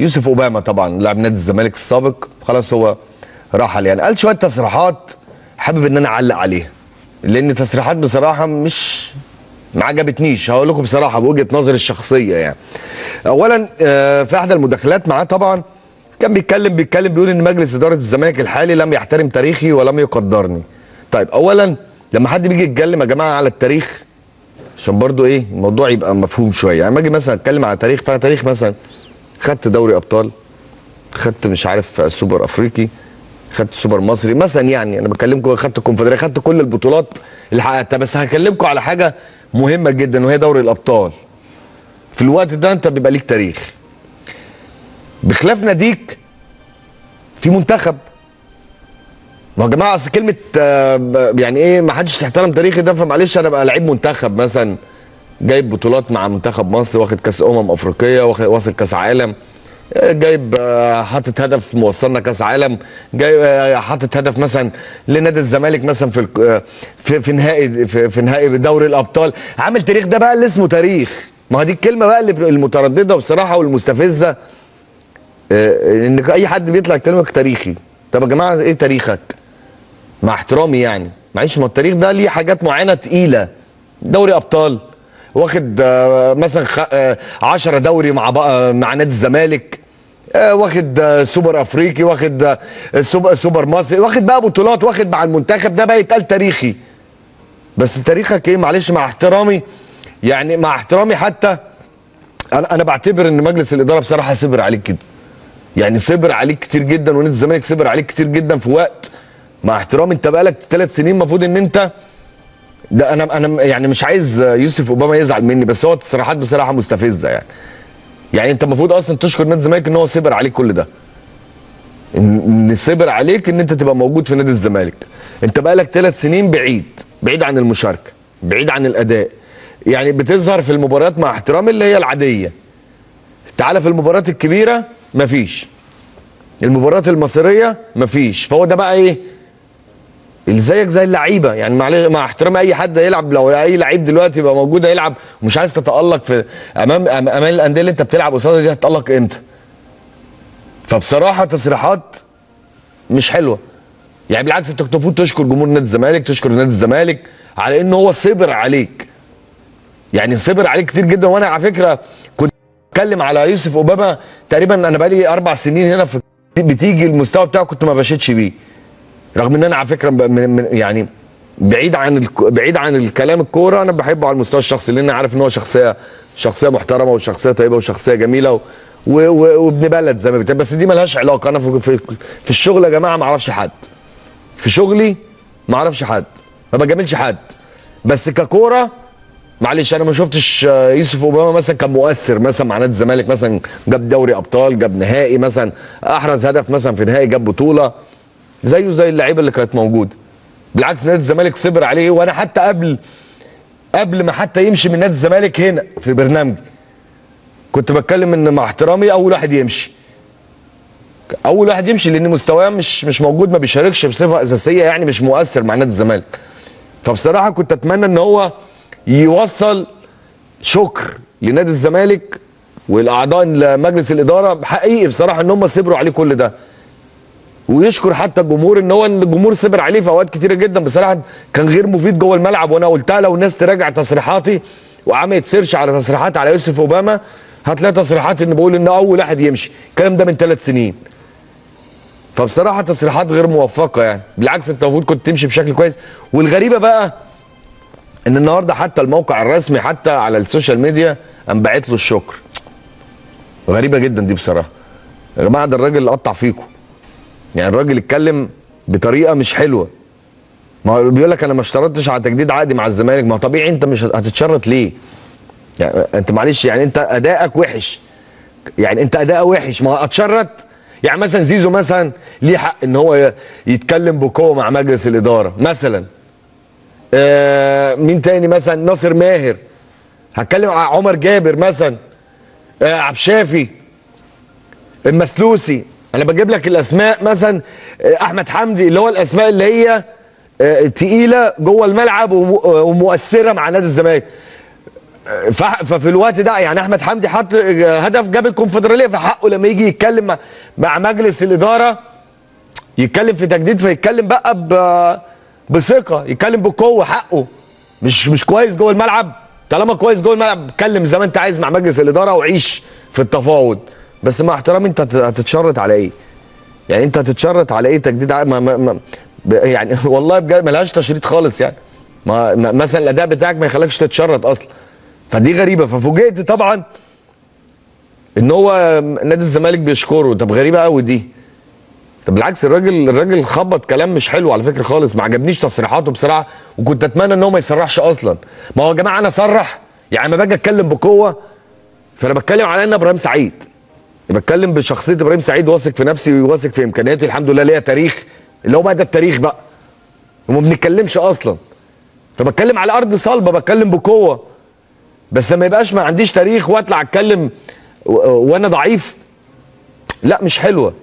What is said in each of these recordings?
يوسف اوباما طبعا لاعب نادي الزمالك السابق، خلاص هو رحل يعني. قال شوية تصريحات حابب ان انا اعلق عليها، لان تصريحات بصراحة مش ما عجبتنيش. هقول لكم بصراحة بوجهه نظري الشخصية يعني. اولا في احدى المداخلات معاه طبعا كان بيتكلم بيقول ان مجلس ادارة الزمالك الحالي لم يحترم تاريخي ولم يقدرني. طيب اولا لما حد بيجي يتكلم يا جماعة على التاريخ، عشان برضو ايه الموضوع يبقى مفهوم شوية، يعني لما اجي مثلا اتكلم على تاريخ، فانا تاريخ مثلا خدت دوري ابطال، خدت مش عارف سوبر افريقي، خدت سوبر مصري مثلا، يعني انا بكلمكم خدت الكونفدراليه، خدت كل البطولات اللي حققتها. بس هكلمكم على حاجة مهمة جدا وهي دوري الابطال. في الوقت ده انت بيبقى ليك تاريخ، بخلاف ناديك في منتخب. ما يا جماعة اصل كلمة يعني ايه ما حدش تحترم تاريخي ده، فمعلش انا بقى لعيب منتخب مثلا جايب بطولات مع منتخب مصر، واخد كاس افريقية، واصل كاس عالم، جايب حاطط هدف موصلنا كاس عالم، جايب حاطط هدف مثلا لنادي الزمالك مثلا في في نهائي في نهائي دوري الابطال، عامل تاريخ. ده بقى اللي اسمه تاريخ. ما هي دي الكلمة بقى اللي المتردده بصراحة والمستفزه، ان اي حد بيطلع يكلمك تاريخي. طب يا جماعة ايه تاريخك؟ مع احترامي يعني، معلش، ما التاريخ ده ليه حاجات معينة تقيلة، دوري ابطال، واخد مثلا 10 دوري مع مع نادي الزمالك، واخد سوبر افريقي، واخد سوبر مصري، واخد بقى بطولات، واخد مع المنتخب، ده بقى يتقال تاريخي. بس تاريخك ايه؟ معلش مع احترامي يعني، مع احترامي حتى انا بعتبر ان مجلس الادارة بصراحة صبر عليك كده، يعني صبر عليك كتير جدا، ونادي الزمالك صبر عليك كتير جدا في وقت، مع احترامي انت بقالك 3 سنين المفروض ان انت ده. انا يعني مش عايز يوسف اوباما يزعل مني، بس هو التصريحات بصراحة مستفزة يعني. يعني انت المفروض اصلا تشكر نادي الزمالك ان هو صبر عليك كل ده، ان صبر عليك ان انت تبقى موجود في نادي الزمالك. انت بقالك 3 سنين بعيد، بعيد عن المشاركة، بعيد عن الاداء، يعني بتظهر في المباريات مع احترامي اللي هي العادية، تعالى في المباريات الكبيرة مفيش، المباريات المصيريه مفيش. فهو ده بقى ايه اللي زيك زي اللعيبة يعني. معلش مع احترامي اي حد يلعب، لو اي لعيب دلوقتي يبقى موجود هيلعب ومش عايز تتالق في امام الاندية اللي انت بتلعب قصادها دي، هتتالق امتى؟ فبصراحة تصريحات مش حلوة يعني. بالعكس انت كنت المفروض تشكر جمهور نادي الزمالك، تشكر نادي الزمالك على ان هو صبر عليك، يعني صبر عليك كتير جدا. وانا على فكرة كنت بتكلم على يوسف اوباما تقريبا انا بقالي 4 سنين هنا في بتيجي المستوى بتاعه كنت ما بشيتش بيه، رغم ان انا على فكرة يعني بعيد عن بعيد عن الكلام الكورة، انا بحبه على المستوى الشخصي، لان انا عارف ان هو شخصية محترمه وشخصية طيبة وشخصية جميلة وابن بلد زي ما بيتقال. بس دي ملهاش علاقة. انا في الشغل يا جماعة ما اعرفش حد، في شغلي ما اعرفش حد، ما بجاملش حد، بس ككوره معلش انا ما شفتش يوسف اوباما مثلا كان مؤثر مثلا مع نادي الزمالك، مثلا جاب دوري ابطال، جاب نهائي مثلا، احرز هدف مثلا في نهائي، جاب بطوله، زيه زي اللعيبة اللي كانت موجودة. بالعكس نادي الزمالك صبر عليه. وانا حتى قبل ما حتى يمشي من نادي الزمالك هنا في برنامجي كنت بتكلم ان مع احترامي اول واحد يمشي، اول واحد يمشي، لان مستواه مش موجود، ما بيشاركش بصفة اساسية، يعني مش مؤثر مع نادي الزمالك. فبصراحة كنت اتمنى ان هو يوصل شكر لنادي الزمالك والاعضاء مجلس الادارة حقيقي بصراحة ان هم صبروا عليه كل ده، ويشكر حتى الجمهور ان هو الجمهور صبر عليه في اوقات كتيرة جدا. بصراحة كان غير مفيد جوه الملعب، وانا قلتها لو الناس تراجع تصريحاتي وعملت search على تصريحات على يوسف اوباما هتلاقي تصريحات ان بقول ان اول واحد يمشي، الكلام ده من 3 سنين. فبصراحة تصريحات غير موفقة يعني. بالعكس انت المفروض كنت تمشي بشكل كويس. والغريبة بقى ان النهارده حتى الموقع الرسمي حتى على ال social media قام باعت له الشكر. غريبة جدا دي بصراحة يا جماعة. ده الراجل اللي قطع فيكم يعني، الراجل اتكلم بطريقة مش حلوة. ما هو بيقول لك انا ما اشترطتش على تجديد عقدي مع الزمالك. ما هو طبيعي انت مش هتتشرط ليه؟ يعني انت معلش يعني انت ادائك وحش، يعني انت اداء وحش، ما اتشرط. يعني مثلا زيزو مثلا ليه حق ان هو يتكلم بقوة مع مجلس الادارة مثلا. مين تاني مثلا؟ ناصر ماهر، هتكلم على عمر جابر مثلا، عبد الشافي، المسلوسي، انا بجيب لك الاسماء مثلا، احمد حمدي، اللي هو الاسماء اللي هي تقيلة جوه الملعب ومؤثرة مع نادي الزمالك. ففي الوقت ده يعني احمد حمدي حط هدف جاب الكونفدراليه، فحقه لما يجي يتكلم مع مجلس الادارة يتكلم في تجديد، فيتكلم بقى بثقة، يتكلم بقوة، حقه. مش كويس جوه الملعب، طالما كويس جوه الملعب اتكلم زي ما انت عايز مع مجلس الادارة وعيش في التفاوض. بس مع احترامي انت هتتشرط على ايه؟ يعني انت هتتشرط على ايه تجديد ما ما ما يعني والله بجد ملهاش تشريط خالص يعني. ما مثلا الاداء بتاعك ما يخليكش تتشرط اصلا، فدي غريبة. ففوجئت طبعا ان هو نادي الزمالك بيشكره. طب غريبة قوي دي. طب بالعكس الراجل خبط كلام مش حلو على فكرة خالص، ما عجبنيش تصريحاته بصراحة، وكنت اتمنى ان هو ما يصرحش اصلا. ما هو يا جماعة انا صرح، يعني ما باجي اتكلم بقوة، فانا بتكلم على ان ابراهيم سعيد، بتكلم بشخصية ابراهيم سعيد، واثق في نفسي وواثق في امكانياتي، الحمد لله ليا تاريخ اللي هو بقى ده التاريخ بقى، وما بنتكلمش اصلا، فبتكلم على ارض صلبه، بتكلم بقوة. بس ما يبقاش ما عنديش تاريخ واطلع اتكلم وانا ضعيف، لا مش حلوة.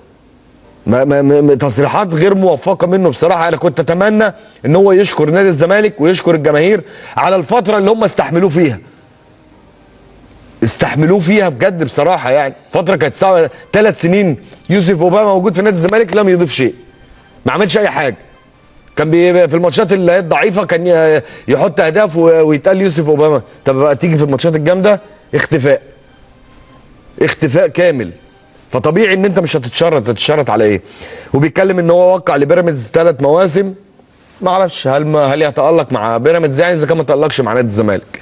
ما ما تصريحات غير موفقة منه بصراحة. انا كنت اتمنى ان هو يشكر نادي الزمالك ويشكر الجماهير على الفترة اللي هم استحملوه فيها، استحملوه فيها بجد بصراحة. يعني فترة كانت صعبة، 3 سنين يوسف اوباما موجود في نادي الزمالك لم يضيف شيء، ما عملش اي حاجة. كان في الماتشات اللي هي الضعيفة كان يحط اهداف ويتقال يوسف اوباما. طب بقى تيجي في الماتشات الجامدة اختفاء، اختفاء كامل. فطبيعي ان انت مش هتتشرط، هتتشرط على ايه؟ وبيتكلم ان هو وقع لبيراميدز 3 مواسم، ما اعرفش هل يتالق مع بيراميدز، يعني اذا كان ما تالقش مع نادي الزمالك.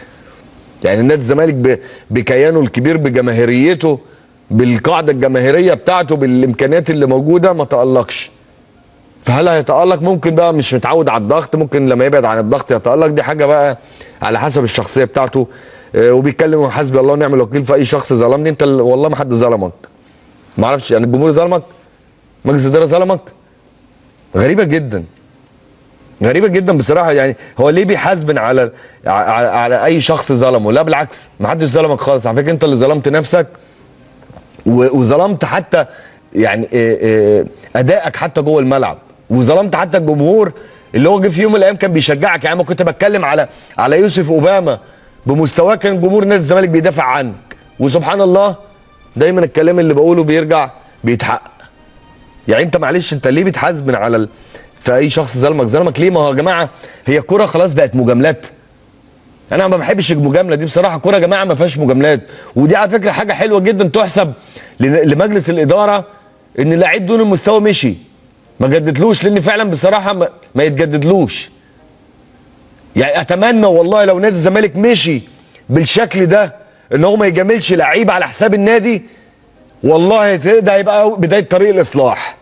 يعني نادي الزمالك بكيانه الكبير، بجماهيريته، بالقاعدة الجماهيرية بتاعته، بالامكانيات اللي موجودة، ما تالقش. فهل هيتالق؟ ممكن بقى، مش متعود على الضغط، ممكن لما يبعد عن الضغط يتالق. دي حاجة بقى على حسب الشخصية بتاعته. وبيتكلم حسبي الله ونعم الوكيل في اي شخص ظلمني. انت والله ما حد ظلمك، ما اعرفش يعني الجمهور ظلمك، مجلس الادارة ظلمك. غريبة جدا، غريبة جدا بصراحة. يعني هو ليه بيحاسبن على على, على اي شخص ظلمه؟ لا بالعكس، ما حدش ظلمك خالص على فكرة، انت اللي ظلمت نفسك وظلمت حتى يعني ادائك حتى جوه الملعب، وظلمت حتى الجمهور اللي هو جه في يوم من الايام كان بيشجعك. يعني ما كنت بتكلم على يوسف اوباما بمستواه كان جمهور نادي الزمالك بيدافع عنك، وسبحان الله دايما الكلام اللي بقوله بيرجع بيتحقق. يعني انت معلش، انت ليه بتحاسبن على في اي شخص ظلمك؟ ظلمك ليه؟ ما هو يا جماعة هي الكورة خلاص بقت مجاملات. انا ما بحبش المجاملة دي بصراحة. الكورة يا جماعة ما فيهاش مجاملات، ودي على فكرة حاجة حلوة جدا تحسب لمجلس الادارة، ان اللعيب دون المستوى مشي، ما جددلوش، لان فعلا بصراحة ما يتجددلوش. يعني اتمنى والله لو نادي الزمالك مشي بالشكل ده، ان هو ما يجاملش لعيب على حساب النادي، والله ده هيبقى بداية طريق الاصلاح.